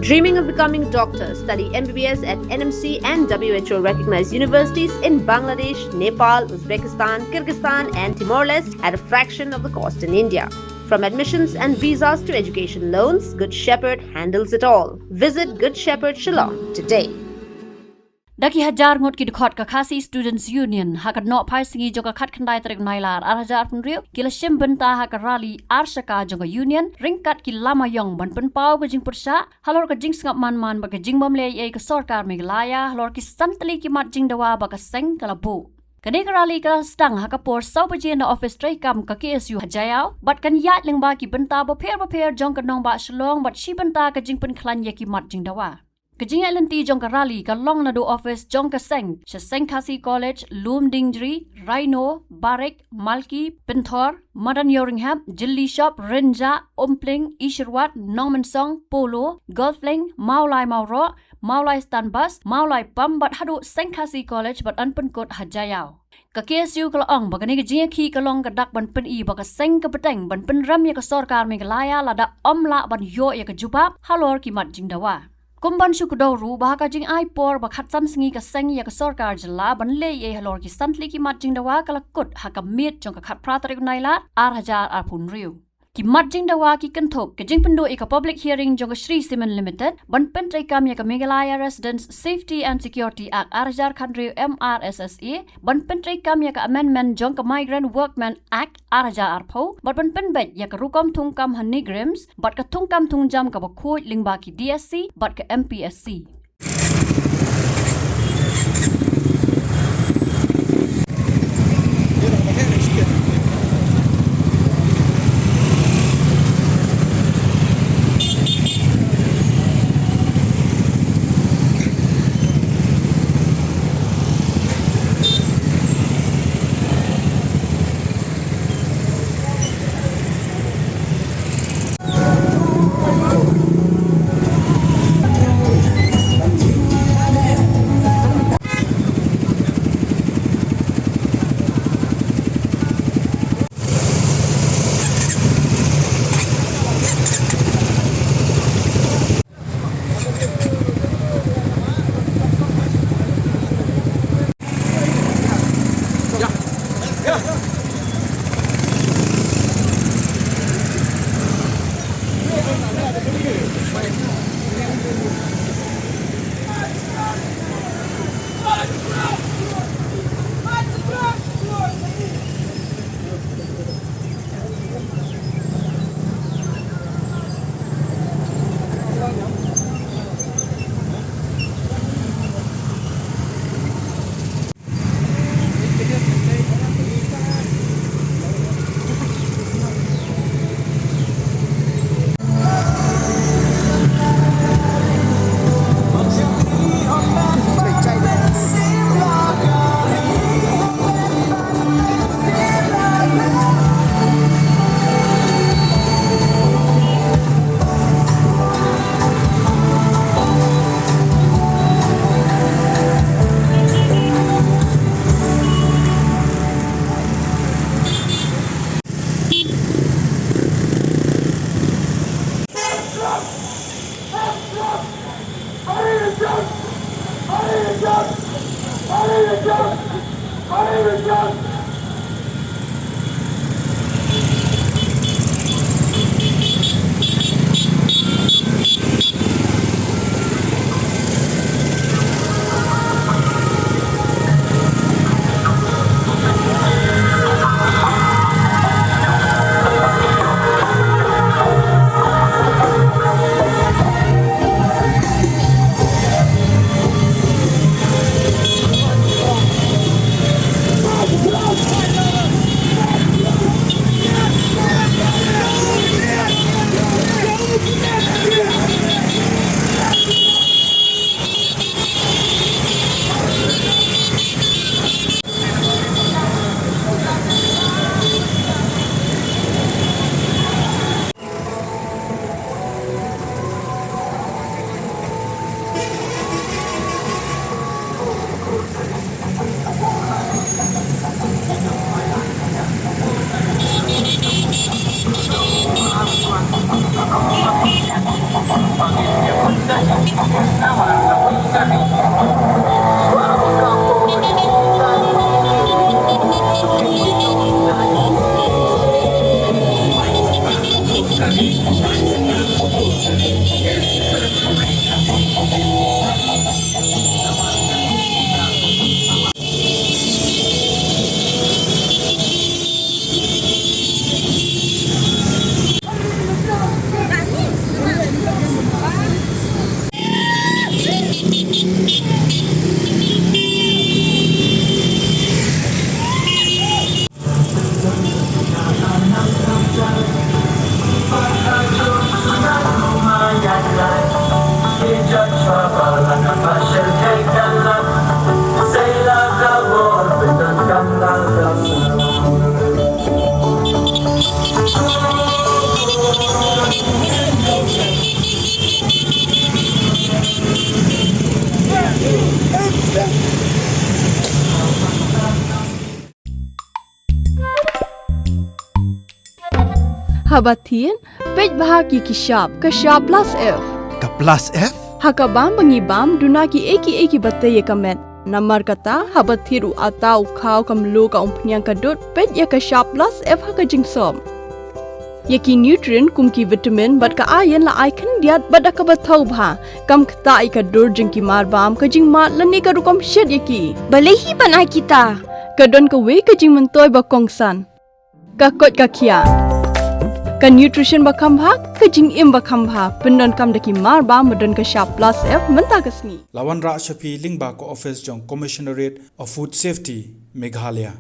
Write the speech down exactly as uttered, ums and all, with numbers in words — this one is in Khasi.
Dreaming of becoming a doctor? Study M B B S at N M C and W H O recognized universities in Bangladesh, Nepal, Uzbekistan, Kyrgyzstan, and Timor Leste at a fraction of the cost in India. From admissions and visas to education loans, Good Shepherd handles it all. Visit Good Shepherd Shillong today. Da ki hajar ngut ki dkhot ka Khasi Students Union ha ka nohphaisngi jong ka khatkhyndai tarik Nailar ar hajar arphew hynriew ki la shim bynta ha ka rally arshaka jong ka Union ryngkat ki lama ïong ban pynpaw ka jingpyrshah halor ka jingsngap manman bad ka jingbymleh ei ei ka sorkar Meghalaya halor ki san tylli ki mat jingdawa ba ka seng ka la buh. Kane ka rally ka la sdang ha ka por saw baje na office treikam ka K S U ha Jaiaw bad kan ïaid lyngba ki bynta bapher bapher jong ka nongbah Shillong bad shi bynta ka jingpynkhlaiñ ïa ki mat jingdawa. Ka jingïaid lynti jong ka rally ka long naduh office jong ka seng sha Seng Khasi College, Lumdiengjri, Raino, Barik, Malki, Pynthor, Madan Ïewrynghep, Jyllishop, Rynjah, Umpling, Isherwat, Nongmynsong, Polo, Golfleng, Mawlai Mawroh, Mawlai Stand Bus, Mawlai Pump bad haduh Seng Khasi College bad yn pynkut ha Jaiaw. Ka K S U ka la ong ba kane ka jingïakhih ka long ka dak ban pyni ba ka seng ka bteng ban pynrem ïa ka sorkar Meghalaya lada ym lah ban ïoh ïa ka jubab halor ki mat jingdawa. Kum ban shu kdew ruh ba ha ka jingai por ba khatsan sngi ka seng ïa ka sorkar jylla ban leh ei ei halor ki san tylli ki mat jingdawa ka la kut ha ka miet jong ka khatphra tarik Nailar ar hajar arphew hynriew. Ki mat jingdawa ki kynthup ka jingpynduh ïa ka public hearing jong ka Shree Cement Limited, ban pyntreikam ïa ka Meghalaya Residents Safety and Security Act ar hajar khathynriew M R S S A, ban pyntreikam ïa ka amendment jong ka Migrant Workmen Act ar hajar arphew, bad ban pynbeit ïa ka rukom thungkam ha NEIGRIHMS bad ka thungkam thungjam kaba khuid lyngba ki D S C bad ka M P S C. Haba thied, peit bha ïa ki shap, ka shap plus F. Ka plus F? Ha ka bam ba ngi bam, duna kiei kiei kiba tei ïa ka met. Namar kata, haba thied u atta, u khaw, ka mluh, ka umphniang, ka dud, peit ïa ka shap plus F ha ka jingsop. Ïa ki nutrient kum ki vitamin bad ka iron la ai khyndiat bad da kaba thaw bha. Kam ktah ïa ka dur jong ki marbam, ka jingmad lane ka rukom shet ïa ki. Balei hi ban ai kita? Ka don kawei ka jingmyntoi ba kongsan. Ka koit ka khiah. Ka nutrition ba kham bha, ka jingim ba kham bha. Pyndonkam da ki marbam ba don ka shap plus F mynta ka sngi. La wanrah sha phi lyngba ka office jong Commissionerate of Food Safety, Meghalaya.